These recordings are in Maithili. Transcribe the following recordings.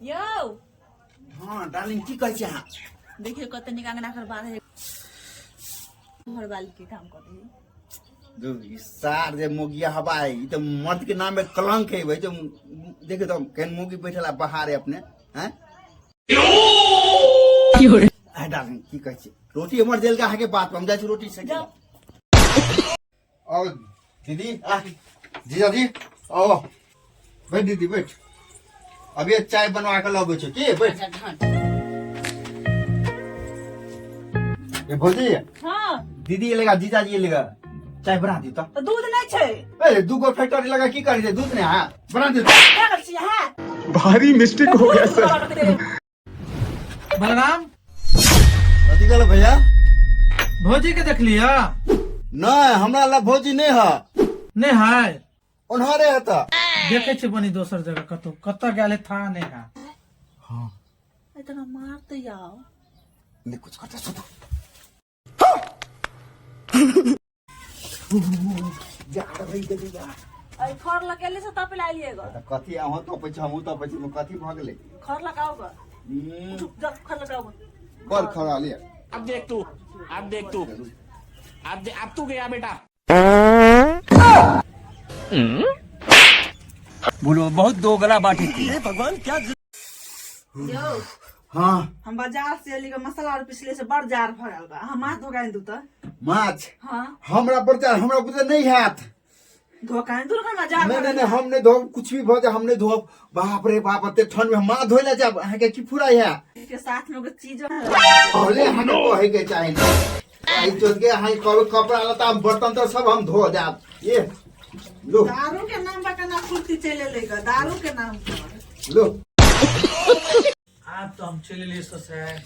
यौ। हाँ डार्लिंग, की कहै छी अहाँ? देखियौ कते नीक अंगना घर बाहर है, घरवाली के काम कर रही। जो ई सार जे मोगिया हवा है, ई तो मर्द के नाम में कलंक है भाई। जो देखियो तो केहन मोगी बैठल आ बाहर है अपने हैं। आ डार्लिंग, की कहै छी? रोटी हमर देल के अहाँके बात पर हम जाइ छी रोटी से। जाउ। आओ दीदी, आ जीजाजी, आओ। बैठ दीदी, बैठ। अभी चाय बनवा के लबै छी की, बैठ। ए भौजी। हाँ। दीदी एलेगा, जीजाजी एलेगा, चाय बना दी। तऽ दूध नहि छै। ए दूगो फैक्ट्री लगा की करी, दूध नहीं? हाँ, बना दी। क्या करै छी अहाँ? भारी मिस्टेक हो गया सर। बलराम। कथी कहलो भैया? भौजी के देखलिया? नहीं, हमरा ला भौजी नहीं है। नहीं है? ओन्हारे है तऽ। देखे छी बनी दोसर जगह कतौ, कतऽ गेल है था नहीं है। हाँ। इतना मारते जाओ। नहीं कुछ करते, सुतो जा रही गेली जा। अइ खर लगेले से तब लालिए ग। तऽ कथी अहूँ तपै छी, हमहूँ तपै छी, कथी भऽ गेलै? खर लगाओ ग। चुप जा, खर लगाओ ग। कर खड़ा लिया। अब देख तू, अब देख तू, अब तू गया बेटा। बोलो, बहुत दोगला बाटी थी। यौ। हाँ। हम बाजार से एली ग, मसाला और पिसले से बड़ जार भऽ गेल बा, हम माछ धोकानि दू तऽ। माछ? हाँ। हमरा बड़ हमरा बुझे नहीं हैत। धोकानि दू ने जार। नहीं नहीं नहीं, हम नहीं धोब। कुछ भी भऽ जाए, हम नहीं धोब। बाप रे बाप, एते ठंड में हम माछ धोइ लए जायब? अहाँके की फुराइ है? के साथ में एगो चीज है। पहले अहाँके कहै के चाही ने। एहि चोट के अहाँ कहबै कपड़ा लत्ता बर्तन तऽ सब हम धो देब। ये लो। दारू के नाम पर केना फुर्ती चलि एलै ग दारू के नाम पर। लो। आब तऽ हम चलि एलियै ससुरारि,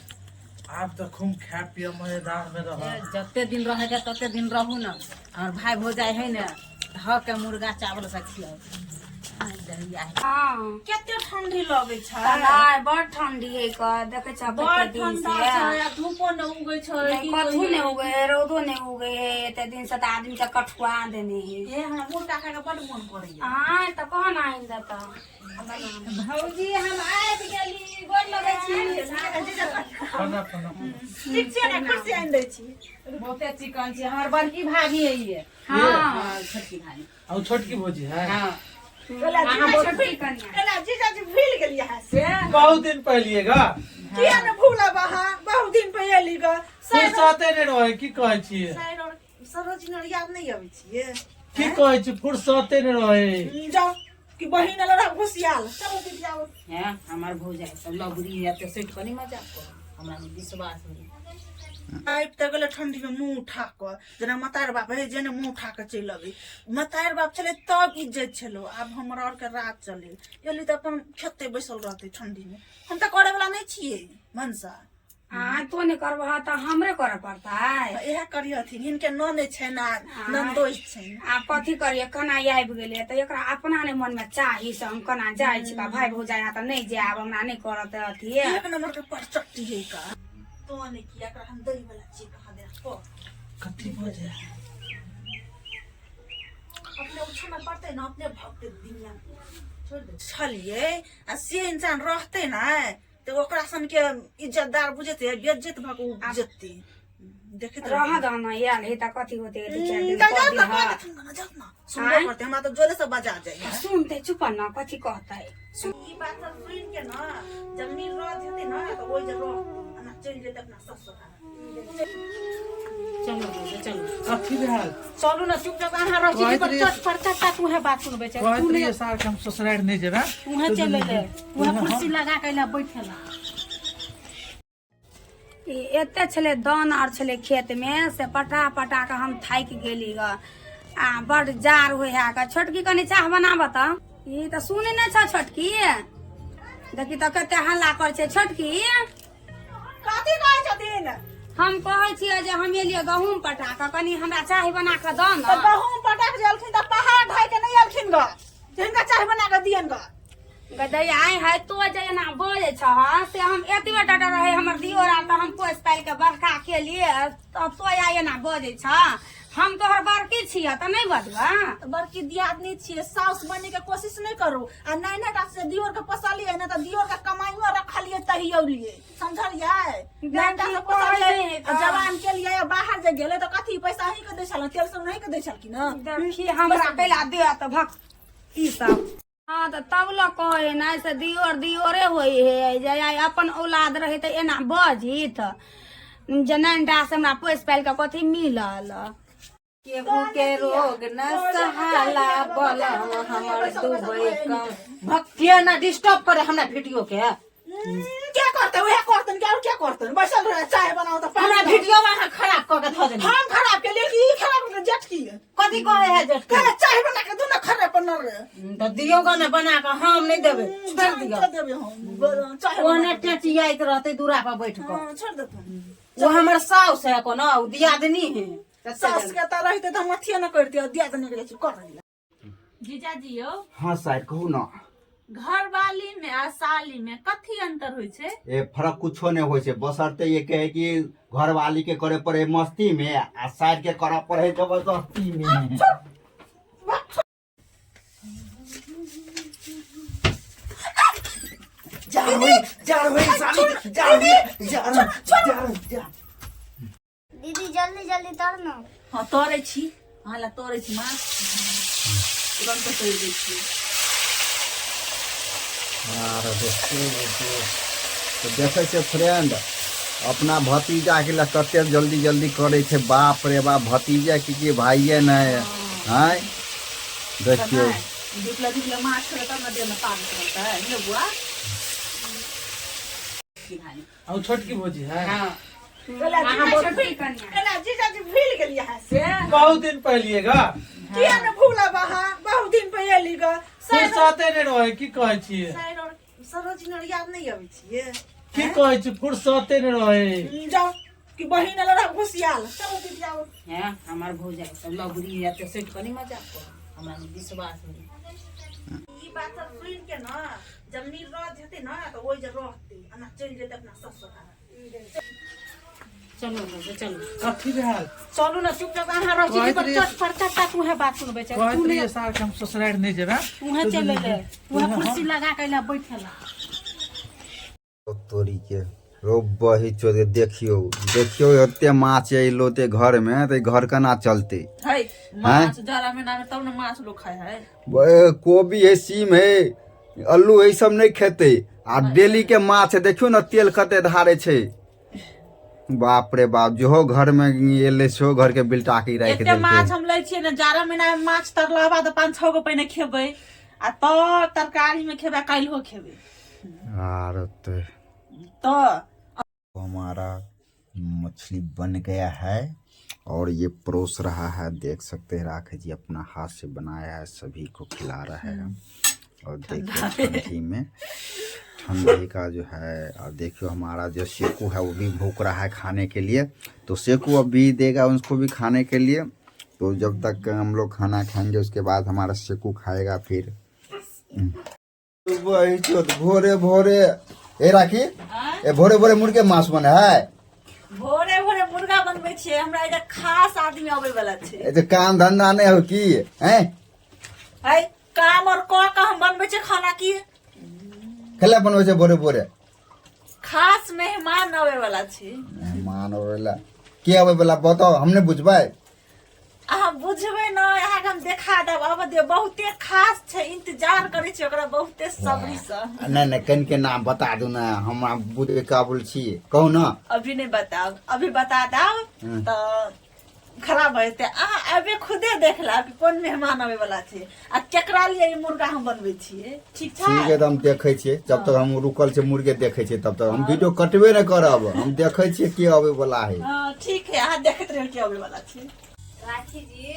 आब तऽ खूब खाय पिय मजेदार में रह। जते दिन रहे के तते दिन रहू ने। हमर भाई भौजाई है ने, धऽ के मुर्गा चावल से खियाओ दहिया है। हाँ। कते ठंडी लगै छै। नहि, बड़ ठंडी है क, देखै छ बड़ कते दिन ठंडा से। छै आ धूपो ने उगै छै। नहि की कथू कहियै? नहि उगे है, रौदो नहि उगे है, एते दिन से तऽ आदमी के कठुआ देने है। हे, हमरा मुर्गा खाय के बड मोन करैया। आय तऽ कौन आनि देतऽ? भौजी, हम आबि गेली, गोर लगै छी। खाना खाना। ठीक छै ने, कुर्सी आनि दै छी। बहुते चिकन छी। हमर बड़की भाभी है ये। हाँ। छोटकी भाभी। आ ओ छोटकी भौजी है। हाँ। एला छोटकी कनिया। एला जीजाजी, भूलि गेलियै अहाँ से? बहुत दिन पहलिए गा। किया ने भूलब अहाँ, बहुत दिन पे एली ग। फुर्सते नहि रहे, की कहै छियै? साइड और सरोजिनी और याद नहीं अबै छियै? की कहै छी, फुर्सते नहि रहे। जाउ कि बहिन एल रह घुसियाल। चलो दीदी, आओ। हैं, हमर भौजाई सब लबरी है तऽ सटि कऽ नहि मजाक करू, हमरा नहि विश्वास होइए। आबि तऽ गेलै ठंडी में मुंह उठा कऽ, जेना मतार बाप है जेना मुंह उठा कऽ चलि अबै। मतार बाप छलै तब इज्जत छलो, आब हमरा आरके राज चलै। एली तऽ अपन खेते बैसल रहतै ठंडी में। हम तऽ करे वाला नहि छियै मनसा। आ तो नहि करबह तऽ हमरे करऽ पड़तै। इएह करियथिन, हिनके नने छनि आ ननदोस छनि। आब कथी करियै, केना आबि गेलै तऽ एकरा अपना नहि मनमे चाही से हम केना जाइ छी भाय भौजाइ यहाँ, तऽ नहि जायब, हमरा नहि करत अथी। एक नंबर के परचट्टी है का तो नहीं किया एकरा हम दै वाला छियै कहाँ दे को। कथी भऽ जाय? अपने उछना पड़तै ने, अपने भगतै दुनिया छोड़ दे छलियै। आ से इंसान रहतै ने तऽ ओकरा सन के इज्जतदार बुझेतै, बेज्जत भऽ कऽ ओ जेतै देखैत रह दह ने, आयल है तऽ कथी होतै दू चारि दिन जाउ कऽ ने, दिहऽ। कऽ देथिन ने, जाउ ने, सुनबो करतै, हमरा तऽ जोरे से बजा जाइ है। सुनतै, चुप न, कथी कहतै? ई बात सब सुनि के ने जमीन रह जेतै ने तऽ ओहि जे रहतै, एना चलि जेतै अपना ससुराल। चलू भौजी, चलू। कथी भेल? चलू ने, चुपचाप अहाँ रहै छी। कहैत रहियै- चट पर चट तू उहे बात सुनबै छै। कहैत तू रहियै नहि सार के हम ससुरारि नहि जेबै। उहे चलि एलै, उहे कुर्सी लगा के एलै बैठेला। ई एते छलै दान आर छलै खेतमे, से पटा पटा कऽ हम थाकि गेली ग, आ बड जाड़ होइ है ग। छोटकी, कनि चाह बनाबऽ तऽ। ई तऽ सुनै नहि छ छोटकी, देखी तऽ कते हल्ला करै छै छोटकी। कथी कहै छथिन? हम कहै छियै जे हम एलियै गहूँम पटा कऽ, कनि हमरा चाय बना कऽ दऽ तऽ ने। गहूँम पटा कऽ जे एलखिन तऽ पहाड़ ढाइ के नहि एलखिन ग जे हिनका चाय बना कऽ दियन ग। गदैया आइ है, तो जे एना बजै छह से हम एतबे टाटा रहे हमर दियोर आर, तऽ हम पोसि पालि के बड़का केलियै, तब तो आइ एना बजै छह। हम तोहर बड़की छियै तऽ नहि बजबा बड़की दियादनी छियै साउस बने के कोशिश नहि करू आ नहि नहि टा से दियोर के पोसलियै नहि तऽ दियोर के कमाइयो रखलियै तहियो लिए समझलियै नहि टा से पोसलियै आ जवान के लिए बाहर जे गेलै तऽ कथी पैसा अहीं के दै छल तेल सब नहीं के दै छलखिन हँ देखी हमरा कैला दे तऽ भक ई सब हाँ तऽ तब लऽ कहै नहि से दियोर दियोरे होइ हे जे आइ अपन औलाद रहै तऽ एना बजित जे नैनटा से हमरा पोसि पालि कऽ कथी मिलल केहू के रोग न सहाला बलम हमर दुबई कम भक्तिया ना डिस्टर्ब करे हमरा वीडियो के क्या करते वह करतन क्या और क्या करतन बैसल रहे चाय बनाओ तो हमरा वीडियो अहाँ खराब कऽ के धऽ देली हम खराब के लिए की खराब के जेठ की कथी कहे है जेठ कहे चाय बना के दू ना खराब पर न रहे तऽ दियौ ग ने बना कऽ हम नहि देबै छोड़ि दियौ छोड़ देबे हम चाय ओने टेचियाइत रहतै दूरा पर बैठ कऽ हाँ, छोड़ देतन वो हमर साउस है कोनो ओ दियादनी है सास के तऽ रहिते तऽ हम अथिये न करतियै दियादनी के जाइ कर जीजाजी यौ हाँ साइड कहू ना घरवाली में आ साली में कथी अंतर होइ छै ए फर्क कुछो नहीं होइ छै बसरते ये कहे कि घरवाली के करे पड़े मस्ती में आ साइड के करे पड़े जबरदस्ती में जा होई जा होई साली जा होई जा जा जा दीदी जल्दी जल्दी तर न हाँ तोड़ै छी अहाँ लए तोड़ै छी माछ तुरन्त तोड़ि दै छी आर देखियौ तऽ देखै छियै फ्रेंड अपना भतीजाके लए कते जल्दी जल्दी करै छै बाप रे बाप भतीजा की की भाइये नहि आँय देखियौ धुपले धुपले माछ खेबै तब ने देहमे ताकत रहतै ने बुआ आ उ छोटकी भौजी है हाँ एना जीजाजी भूलि गेलियै अहाँ से बहुत दिन पहलिए गा किया ने भूलब अहाँ बहुत दिन पर एली ग फुर्सते नहि रहे की कहै छियै सरोजिनी और याद नहि अबै छियै की कहै छी फुर्सते नहि रहे जाउ कि बहिन एल रह घुसियाल चलो दीदी आओ हैं हमर भौजाई सब लगरी है तो सेठ कनी मजाक कर हमरा में विश्वास नहीं ई बात सब सुनि के न जब नीर जेतै न तऽ ओहि जे रहतै एना चलि जेतै अपना ससुराल चलो ना से चलो कथी भेल चलू ना चुपचाप अहाँ रह छी कहैत पर रहियै- चट पर चट्टा तू है बात सुनबै छै कहैत तू रहियै नहीं सार के हम ससुराल नहि जेबै तू है चल ले तू है कुर्सी लगा के ला बैठला तोरी के रो बही चोरी देखियो देखियो एते माछ एलो ते घर में ते घर केना चलते है माछ जाड़ा महीना में तब ने माछ लोग खाय है कोबी है सीम है आलू है सब नहीं खेते आ डेली के माछ है देखियो ना तेल कते धारे छै बाप रे बाप जो घर में एले सेहो घर के बिलटा के राखि एते माछ देलकै हम लै छियै ने जाड़ा महीना में माछ तरलहबा तऽ पाँच छओ गो पहिने खेबै आ तब तरकारी में खेबै काल्हिहो खेबै आर ते तऽ हमारा मछली बन गया है और ये परोस रहा है देख सकते हैं राखी जी अपना हाथ से बनाया है सभी को खिला रहा है और देखिए ठंडी में ठंडी का जो है और देखियो हमारा जो सेकू है वो भी भूख रहा है खाने के लिए तो सेकू अब भी देगा उसको भी खाने के लिए तो जब तक हम लोग खाना खाएंगे उसके बाद हमारा सेकू खाएगा फिर वही चोत भोरे भोरे ए राखी ए भोरे भोरे मुर्गे मांस बने है भोरे भोरे मुर्गा बनबै छियै हमरा एकटा खास आदमी अबै वाला छै ए जे काम धंधा नहीं हो की हैं है काम और कऽ कऽ हम बनबै छियै खाना की खेला बनबै छै भोरे भोरे खास मेहमान अबै वाला छै मेहमान अबै वाला के अबै वाला बताओ हम नहीं बुझबै अहाँ बुझबै न अहाँके हम देखा देब अब दियौ बहुते खास छै इंतजार करै छी ओकरा बहुते सब्री से नहीं नहीं कन के नाम बता दू ना हमरा बुझे काबुल छी कहू ना अभी नहीं बताब अभी बता देब तऽ खराब भऽ जेतै अहाँ अबे खुदे देख लेब कि कोन मेहमान अबै वाला छै आ केकरा लिए ई मुर्गा हम बनबै छियै ठीक छै ठीक है तऽ हम देखै छियै जब तक हम रुकल छियै मुर्गे देखै छियै तब तक हम वीडियो कटबे नहि करब हम देखै छियै के अबै वाला है हँ ठीक है अहाँ देखैत रहियौ के अबै वाला छै राखी जी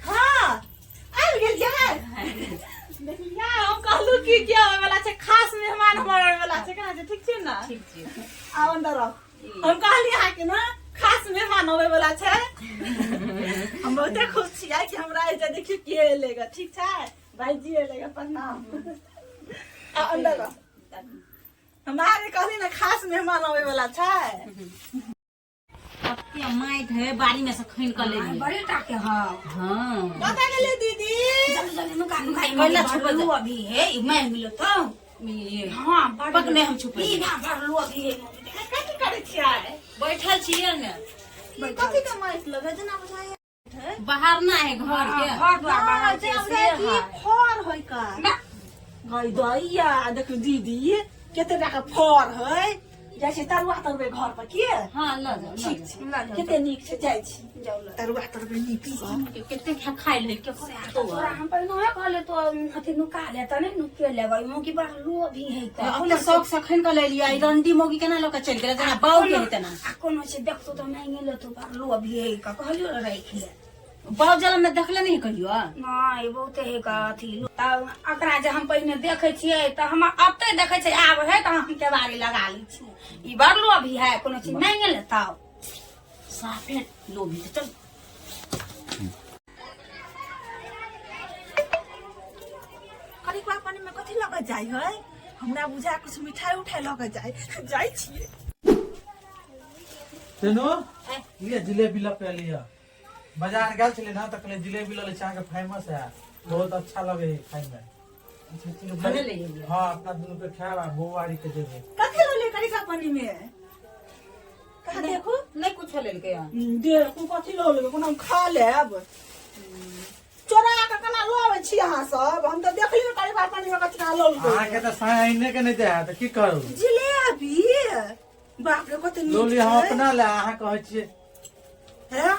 हँ आबि गेलियै देखलियै हम कहलहुँ कि के अबै वाला छै खास मेहमान हमर अबै वाला छै केना छै ठीक छै ने ठीक छी आउ अन्दर आउ हम कहलियै अहाँके ने खास मेहमान अबै वाला छै हम बहुते खुश छियै कि हमरा एहिजा देखियौ के एलै ग ठीक छै भाईजी एलै ग प्रणाम आ अन्दर आउ। हमरा अहाँके कहली ने खास मेहमान अबै वाला छै ये माटि है बाड़ी में से खन के ले लियै। बड़ी टा के हौ। हाँ। कतऽ गेलै दीदी? जल्दी जल्दी नुका नुका। कैला छुपल छुपल अभी है ई मैं मिलो तो। ये हाँ, बड़ पकने हम छुपे। ई भा भरलो अभी है। कथी करै छियै? बैठल छियै ने। कथी के माटि लगे जेना बुझाइ है? बाहर ना है घर के। घर द्वार बाहर जेना छै, बुझाइ से कि है। फर है का गई दैया। देखियौ दीदी, कते टा के फर है। जाइ छै तरुआ तरबै घर पर के। हाँ, ल जाओ, ल। ठीक जाओ। छै। लऽ जाउ। कते नीक छै, जाइ छी तरुआ तरबै नीक सँ। कते खाइ ले के तोरा हम पहिने कहले तो अथी नुका ले तऽ नहि नुके लेबै मौकी, बड़ लोभी है तऽ। अपने शौक से खन के ले लियै। ई रंडी मौगी केना लऽ के चलि गेलै, जेना बाउ के है तेना। आ कोनो छै देखतो तऽ मांगे लेतो, बड़ लोभी है का। कहलियो राखि ले। बाउ जलम में देखले नहीं कहियो? नहि, बहुते है का अथी। तऽ एकरा जे हम पहिने देखै छियै तऽ हम अबते देखै छियै आब है तऽ हम केबाड़ी लगा लै छी। ई बड़ लोभी है, कोनो चीज मांगे लेतौ। साफे लोभी छै, चल। करिकवा पानी में कथी लऽ कऽ जाइ है? हमरा बुझा कुछ मिठाई उठाई लऽ कऽ जाइ जाइ छियै। तेनो ये जिलेबी लऽ के एलियै। बाजार गेल छलियै ने तऽ कहलियै जिलेबी लऽ लै छी, अहाँके फेमस है, बहुत अच्छा लगे है खाय में। भने ले एलियै। हाँ, अपना दुनू के खायब आ बौआरी के देबै। कथी लऽ ले करिका पानी में? कहाँ देखू। नहीं कुछो लेलकै हन। देखू, कथी लऽ लेबै? कोनो हम खा लेब? चोरा कऽ केना लऽ अबै छी अहाँ सब? हम तऽ देखलियै करिका पानी में कथी लऽ लेबै। अहाँके तऽ साँझ आइने के नहि दे है तऽ की करू? जिलेबी, बाप रे, कते लऽ नीक लिअ, हम छै। अपना ले अहाँ कहै छियै। हैं,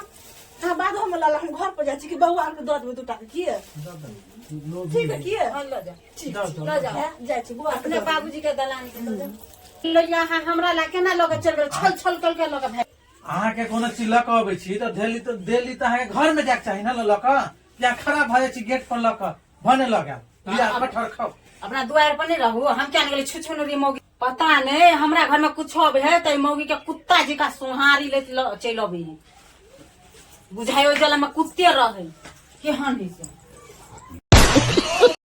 अहाँ बाद हम लऽ हम घर पर जाइ छी कि बौआ आरके दऽ देबै दूटा के की? दऽ दऽ। ठीक है की? हाँ, लऽ जा। ठीक। दऽ दऽ। लऽ जाओ। हैं, जाइ छी बौआ के अपने दऽ देबै। बाबूजी के दलान के दऽ जाओ। लऽ जा। अहाँ हमरा ला केना लऽ के चलि गेल, छल छल कल के लऽ के भागि। अहाँके कोनो चीज लऽ कऽ अबै छी तऽ धेली तऽ देली तऽ अहाँके घर में जायके चाही ने लऽ कऽ, या खड़ा भऽ जाइ छी गेट पर लऽ कऽ भने लऽ गेल। लिअ, कटहर खाउ। अपना दुआरि पर नहीं रहू। हम क्या गेली छुछुनरी मौगी, पता नहीं हमरा घर में कुछो अबै है तऽ ई मौगी के कुत्ता जकाँ सोहारी लैत चलि अबै है। बुझाइ ओहि जलम में कुत्ते रहे केहन है से।